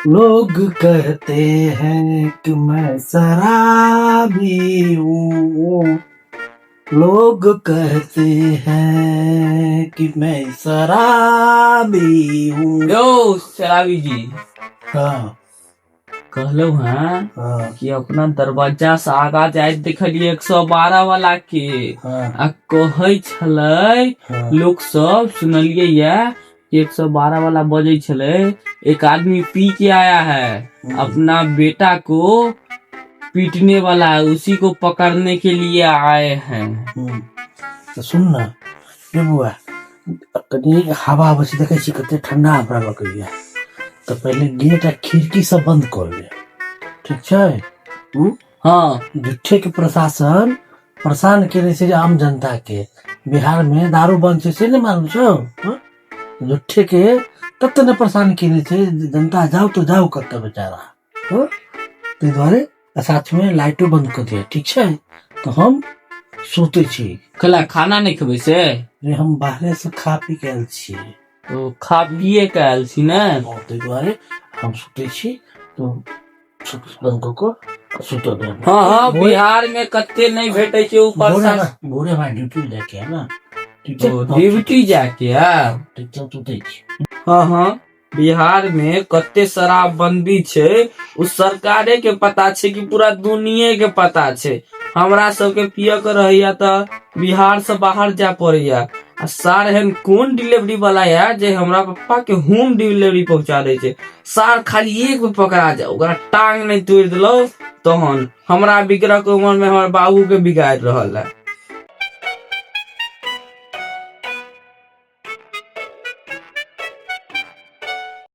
लोग कहते हैं कि मैं शराबी हूँ, लोग कहते हैं कि मैं शराबी हूँ। यौ शराबी जी। हाँ। कहलहुँ हैं हाँ। कि अपना दरवाजा से आगा जाइत देखलियै 112 वाला के। हाँ। आ कहै छलै हाँ। लोक सब, सुनलियै या कि 112 वाला बजै छलै, एक आदमी पी के आया है, अपना बेटा को पीटने वाला है, उसी को पकड़ने के लिए आए हैं। तऽ सुन ने रे बौआ, कनि हवा अबै छै, देखै छी कते ठंडा हमरा लगैया। तऽ पहिले गेट आ खिड़की सब बंद कऽ ले, ठीक छै? हूँ? हाँ। झूठे के प्रशासन परेशान केने छै जे आम जनता के। बिहार में दारू बंद छै से नहि मालूम छौ? हँ? झूठे के तते ने परेशान केने छै जे जनता जाउ तऽ जाउ कतऽ बेचारा। हँ, ताहि दुआरे आ साथमे लाइटो बंद कऽ दिअ, ठीक छै? तऽ हम सुतै छी। खेला खाना नहि खेबै से? रे, हम बाहरे से खा पी के आयल छियै। ओ खा पिए के आयल छी ने? हँ, ताहि दुआरे हम सुतै छी, तो सब बंद कऽ कऽ सुतऽ दे। हाँ हाँ, बिहार में कते नहीं भेटे छै ऊपर। भोरे भोरे हमरा ड्यूटी जाके है ना, ठीक छै? ड्यूटी जाके है। ठीक छै, सुतै छी। हाँ हाँ, बिहार में कते शराबबंदी छै उ सरकारे के पता छै कि पूरा दुनिये के पता छै। हमरा सबके पिय के रहैया तऽ बिहार से बाहर जाय पड़ैया। आ सार एहन कोन डिलीवरी वाला या जे हमरा पप्पा के होम डिलीवरी पहुंचा दै छै। सार खाली एक बेर पकड़ा जाय, ओकरा टांग नहीं तोड़ देलौ तहन हमरा बिगड़क उम्र में हमर बाबू के बिगाड़ रहल है।